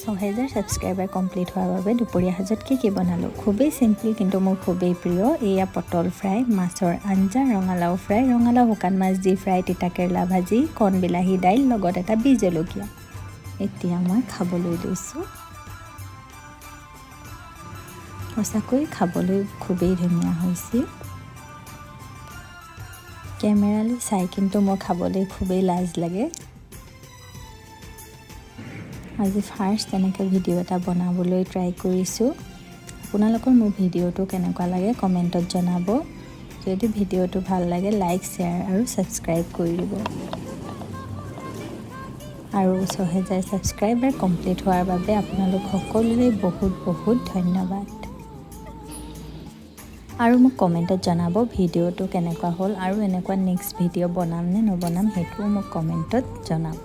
6000 subscriber complete হোৱাৰ বাবে দুপৰীয়া সাজত কি কি বনালোঁ। খুবেই চিম্পল, কিন্তু মোৰ খুবেই প্ৰিয়। এয়া পটল ফ্ৰাই, মাছৰ আঞ্জা, ৰঙালাও ফ্ৰাই, ৰঙালাও শুকান মাছ দি ফ্ৰাই, তিতাকেৰেলা ভাজি, কণ বিলাহী দাইল, লগত এটা বিহ জলকীয়া। এতিয়া মই খাবলৈ লৈছোঁ। সঁচাকৈ খাবলৈ খুবেই ধুনীয়া হৈছিল। কেমেৰালৈ চাই কিন্তু মোৰ খাবলৈ খুবেই লাজ লাগে। আজি ফাৰ্ষ্ট তেনেকৈ ভিডিঅ' এটা বনাবলৈ ট্ৰাই কৰিছোঁ। আপোনালোকৰ মোৰ ভিডিঅ'টো কেনেকুৱা লাগে কমেণ্টত জনাব। যদি ভিডিঅ'টো ভাল লাগে, লাইক, শ্বেয়াৰ আৰু ছাবস্ক্ৰাইব কৰি দিব। আৰু 6000 ছাবস্ক্ৰাইবাৰ কমপ্লিট হোৱাৰ বাবে আপোনালোক সকলোলৈ বহুত বহুত ধন্যবাদ। আৰু মোক কমেণ্টত জনাব ভিডিঅ'টো কেনেকুৱা হ'ল আৰু এনেকুৱা নেক্সট ভিডিঅ' বনাম নে নবনাম, সেইটোও মোক কমেণ্টত জনাব।